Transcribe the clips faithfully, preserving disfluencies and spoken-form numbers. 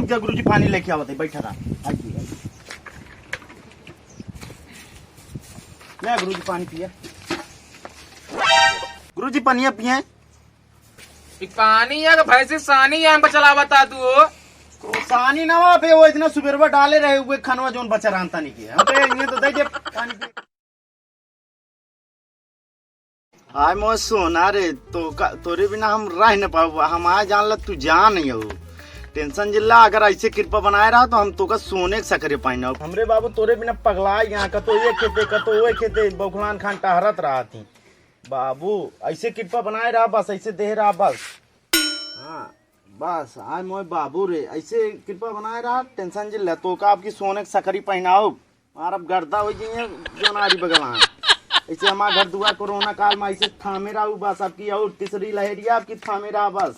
जा गुरुजी, पानी लेके आवत है, बैठा रहा। हाँ जी, हाँ जी। ले गुरुजी, पानी पिया। गुरुजी, पनिया पिए। ई पानी है कि भैंसी सानी है, हम पे चलावत आ तू हो? सानी ना बा, बे वो इतना सुबेरवा डाले रहे हुए खनवा जोन बचा रहन तनी के। हम कहे, "इन्हें तो दे दे पानी पिए।" हाय मोर सोना रे, तो का, तोरे बिना हम रह न पाऊ। हम आ जान ल तू जान ही हो। टेंशन जिल्ला, अगर ऐसे कृपा बनाए रहा तो हम तोका सोने के सकरे पहिनाऊ। हमरे बाबू तोरे बिना पगला यहाँ, कतो ये खेते, कतो वो खेते, बौखलान खान टहरत रहती। बाबू, ऐसे कृपा बनाए रहा बस, ऐसे दे रहा बस। हाँ, बस, आय मोय बाबू रे, ऐसे कृपा बनाए रहा, टेंशन जिल्ला, तोका आपकी सोने के सकरी पहिनाऊ। मारब गर्दा हो जाइए, जो नारी बगल आए। ऐसे हमार घर दुआर कोरोना काल में ऐसे थामे रहा बस, आपकी और तीसरी लहरिया आपकी थामे रहा बस।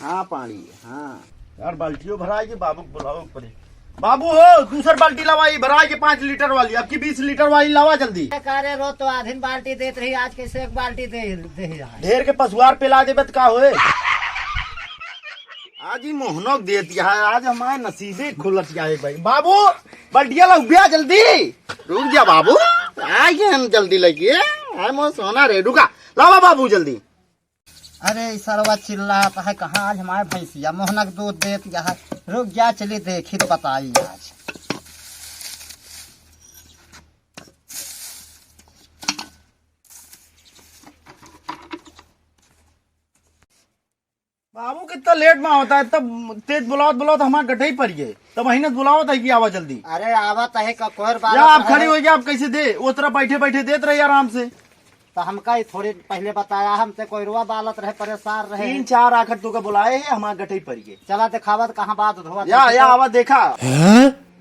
हाँ, पानी, हाँ। यार, बाल्टियो भराई के बाबू को बुलाओ ऊपरे। बाबू हो, दूसर बाल्टी लावा, ये भराई के पाँच लीटर वाली, आपकी बीस लीटर वाली लावा जल्दी। अरे का रे, रोज तो आधीन बाल्टी देत रही, आज कैसे एक बाल्टी दे, दे आज? ढेर के पसुआर पेला देबे त का होए? आज ही मोहनक देत यहाँ, आज हमारे नसीबे खुलत जाए भाई। बाबू, बाल्टिया ला उबिया जल्दी। रुक जा बाबू, आ गए हम जल्दी लगे। आय मोर सोना रे, रुका, लावा बाबू जल्दी। अरे, ई सरवा चिल्लात है, कहाँ आज हमारे भैंसिया मोहनक दूध देत यहाँ। रुक जा, चली देखी तो बताई आज। बाबू, कितना लेट में होता है, तब तेज बुलावत बुलावत हमारे गठई पर गए, तब अहिनत बुलावत है कि आवा जल्दी। अरे, आवत है, का कोहर या बालत आप है। खड़ी हो जाए, आप कैसे दे, वो तरह बैठे बैठे देत रहे आराम से। तो हमका ही थोड़ी पहले बताया, हमसे कोई रुआ बालत रहे, परेशान रहे। तीन चार आखर तो का बुलाए है, हमारे गठई पर गए। चला दिखावत कहाँ बात धोवत या, है या तो। आवा देखा।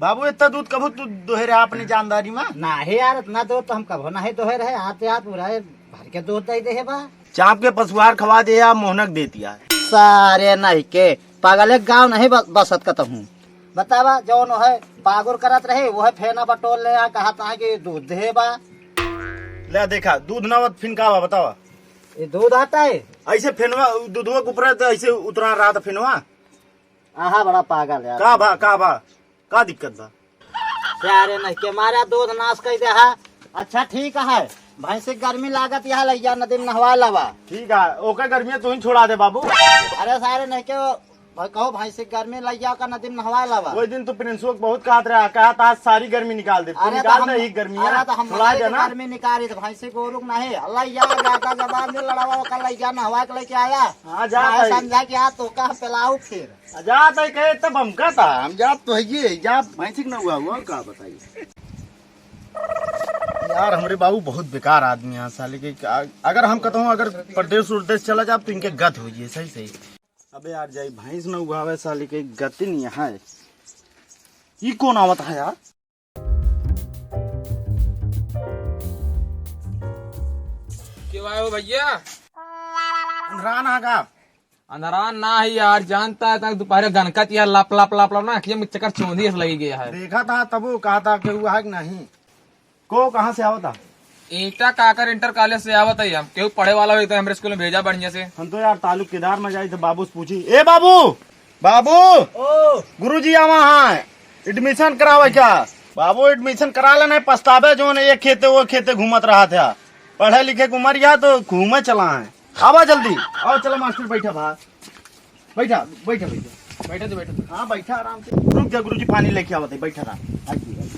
बाबू, इतना दूध कबू तू दोहे रहा अपनी जानदारी में? नहीं यार, इतना दूध तो हम कबो नहीं दोहे रहे। आते हाथ पूरा भर के दूध दे दे है बा। चाप के पसुआर खवा दे या मोहनक देती है। सारे नहीं के पागल, एक गाँव नहीं ब-, बसत कतहूँ। बतावा, जौन वह पागुर करत रहे, वह फेना बटोर ले आ, कहा था कि दूध दे बा। ले देखा, दूध ना आवत फिन का बा, बतावा। ये दूध आता है? ऐसे फेनवा, दूधवा के ऊपर तो ऐसे उतरा रहा था फेनवा। आहा, बड़ा पागल यार। का बा, का बा, का दिक्कत बा? प्यारे नहीं के मारे दूध नाश कर दे है। अच्छा ठीक है, भैंसी के गर्मी लागत, यहाँ लैया नदी में नहवा लावा। ठीक है, ओकर गर्मी तू ही छोड़ा दे बाबू। अरे सारे नहीं के भाई, कहो भैंसी के गर्मी लैया का नदी में नहवा लावा। वही दिन तो प्रिंसो के बहुत कहत रहा, कहत आज सारी गर्मी निकाल दे। तू अरे तो निकाल हम, दे ही गर्मी, अरे तो हम छोड़ा दे ना। गर्मी निकाली तो भैंसी गोरू के नहीं, लैया ज्यादा जबान में लड़ावा, ओकर लैया नहवा के लेके आया। हाँ, जा मैं भाई। समझा कि हाँ, तो कह पिलाऊ फिर। आ, जात है कहे तब हम का था, हम जात तो है ये, जा भैंसी के ना हुआ, हुआ का बताइए। यार, हमरे बाबू बहुत बेकार आदमी है साले के। का-, अगर हम कहता हूँ, अगर परदेश उरदेश चला जाब तो इनके गत हो जाए, सही सही। अबे यार, जाई भैंस न उगावे साले के, गति नहीं है। ई कौन आवत है यार? क्यों आए हो भैया? रान आगा। अंधरान ना है यार, जानता है तक दोपहरे गनकत यार लप लप लप लप ना, अखिया में चक्कर चौंधी ऐसे लगी गया है। देखा था तब वो कहा था कि वो है कि नहीं। को कहाँ से आवता? ईटा काकर इंटर कॉलेज से आवत है हम। केहू पढ़े वाला होई तो हमरे स्कूल में भेजा बढ़िया से। हम तो यार तालुकेदार में जाई तो बाबू से पूछी, "ए बाबू, बाबू, ओ। गुरुजी आवा हाँ, एडमिशन करावे क्या?" बाबू एडमिशन करा लेना, पछतावे जो ने एक खेते वो खेते घूमत रहा था। पढ़े लिखे के उम्र या तो घूमे चला है। आवा जल्दी, आओ चलो मास्टर बैठा भा। बैठा, बैठा, बैठा। बैठा तो बैठा तो। हाँ, बैठा आराम से। रुक जा गुरुजी, पानी लेके आवत है, बैठा रहा। हाँ जी, हाँ जी।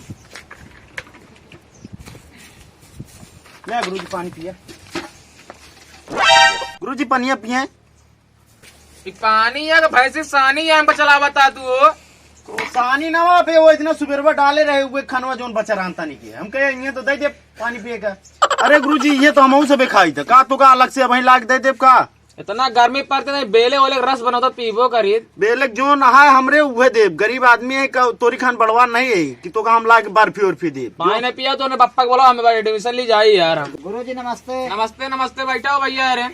ले गुरुजी, पानी पिया। गुरुजी, पनिया पिए। ई पानी है कि भैंसी सानी है, हम पे चलावत आ तू हो? सानी ना बा बे, वो इतना सुबेरवा डाले रहे हुए खनवा जोन बचा रहन तनी के। हम कहे, "इन्हें तो दे दे पानी पिए का।" अरे गुरुजी, ये तो हमहू सबे खाई था। का तो का अलग से अबहीं लाग दे देब का? इतना गर्मी पड़ते नहीं, बेले ओले के रस बनाओ तो पीबो करी। बेले के जोन है हमरे उहे देब। गरीब आदमी है का, तोरी खान बड़वा नहीं है कि तो का हम लाग बर्फी उर्फी देब। पानी नहीं पिया तो उन्हें पप्पा को बोला, हमें भाई एडमिशन ली जाई यार हम। गुरुजी नमस्ते। नमस्ते, नमस्ते, बैठा हो भैया। अरे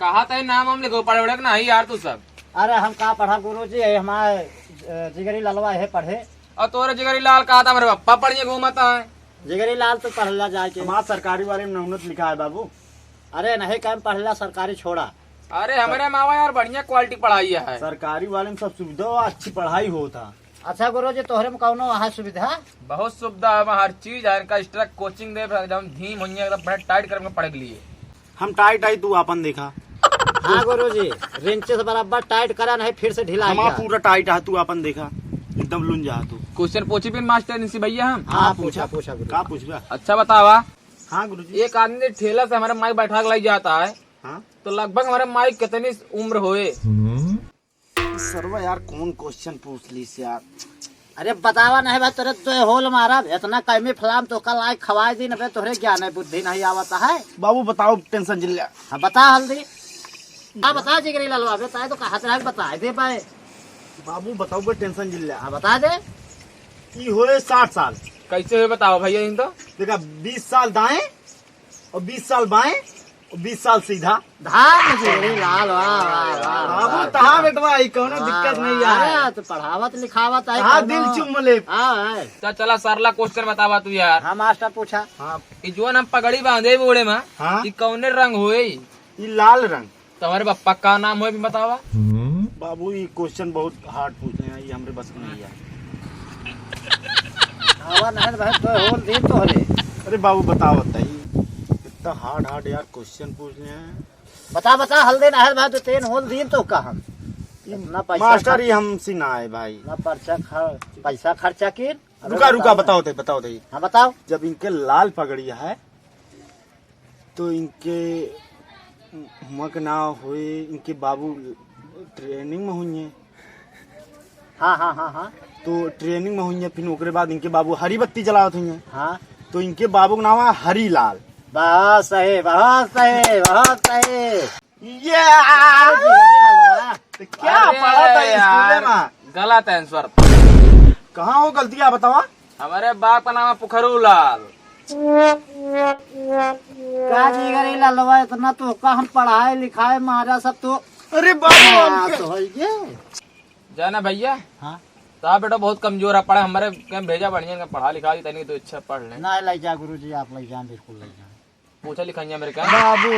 कहा तय नाम हम लिखो, पढ़े उड़े के नहीं यार तू सब। अरे हम का पढ़ा गुरुजी, ये हमारे, अ, जिगरी ललवा है पढ़े। और तोरे जिगरी लाल कहा था, मेरे पप्पा पढ़िए घूमता है। जिगरी लाल तो पढ़ला जाए के। हमार सरकारी वाले में नौनत लिखा है बाबू। अरे नहीं, कम पढ़ला, सरकारी छोड़ा। अरे हमरे मावा यार, बढ़िया quality पढ़ाई है। सरकारी वाले में सब सुविधा हो, अच्छी पढ़ाई होत है। अच्छा गुरुजी, तोहरे में कौनो है सुविधा? बहुत सुविधा है, वहाँ हर चीज है। इनका extra coaching दे, एकदम धीम होइए, एकदम बढ़िया tight करके पढ़े के लिए। हम tight आई, तू आपन देखा। हाँ गुरुजी, wrenches बराबर tight करा, नहीं फिर से ढीला हम गया। पूरा tight है, तू आपन देखा, एकदम लुन जा तू। Question पूछी फिर मास्टर इनसे भैया हम? हाँ, हाँ, पूछा, पूछा। पूछा गुरुजी। का पूछबा? अच्छा बतावा। हाँ गुरुजी। एक आदमी ठेला से हमारे माई बैठा के लाई जाता है, हाँ। तो लगभग हमारे माई कितनी उम्र होए? सरवा यार, कौन question पूछ लीस यार? अरे बतावा नहीं भाई, तोरे तो होल मारा, इतना कैमी फलाम तो कल आए खवाए दिन बे, तोरे ज्ञान है, बुद्धि नहीं आवता है। बाबू बताओ, tension जिन ल्या। हाँ बता हल्दी। हाँ बता जिगरी लालवा, बे ताए तो कहा तरह बता दे पाए। बाबू बताओ बे, tension जिन ल्या। हाँ बता दे। ई होए साठ साल। कैसे होए बताओ भैया इन तो? देखा, बीस साल दाएं और बीस साल बाएं और बीस साल सीधा। धान से लाल, वाह, वाह, वाह, बाबू, वाह। तहा बेटवा, ई कौनो दिक्कत नहीं है। अरे, तो पढ़ावत लिखावत है, हाँ, कौनो दिल चुम ले। हाँ, है। तो चला, सरला question बतावा तू यार। हाँ, मास्टर पूछा। हाँ। ई जोन हम पगड़ी बांधे बूढ़े में, हाँ। ई कौने रंग होए? ई लाल रंग। तो हमारे बप्पा का नाम होए भी बतावा। बाबू, ई question बहुत hard पूछ रहे हैं, ये हमरे बस में नहीं है। आवा नहीं भाई, तो होल दिन तो हले। अरे बाबू, बताओ, बताइए, इतना hard hard यार question पूछ रहे हैं। बता, बता, हल दिन है भाई, तो तेन होल दिन तो का हम। इतना पैसा मास्टर, खर्च-, ये हमसे ना आए भाई। ना पर्चा खा-, पैसा खर्चा किन। अबे रुका, रुका, बताओ। बताओ दे, बताओ दे। हाँ, बताओ। जब इनके लाल पगड़ी है, तो इनके हुआं के ना होए, इनके बाबू training में हुइहैं। हाँ, हाँ, हाँ, हाँ। तो training में हुइहैं, फिर ओकरे बाद इनके बाबू हरी बत्ती जलावत हुइहैं। हाँ। तो इनके बाबू का नाम है हरीलाल। बहुत सही, बहुत सही, बहुत सही। ये तो क्या अरे पढ़ा था यार, स्कूल में? गलत answer। कहाँ हो गलतियाँ बतावा? हमारे बाप का नाम है पुखरू लाल। का जी करे लालवा, इतना तो का हम पढ़ाए लिखाए मारा सब तो। अरे बाबू, हाँ, हमके तो है ये। जाना भैया, हाँ। तो आप बेटा बहुत कमजोर है, पढ़े हमारे कहीं भेजा बढ़िया, इनका पढ़ा लिखा दी, तनी तो अच्छा पढ़ ले। ना, ले जा गुरुजी, आप ले जाएं, बिल्कुल ले जाएं। पूछा लिखा है मेरे का? बाबू,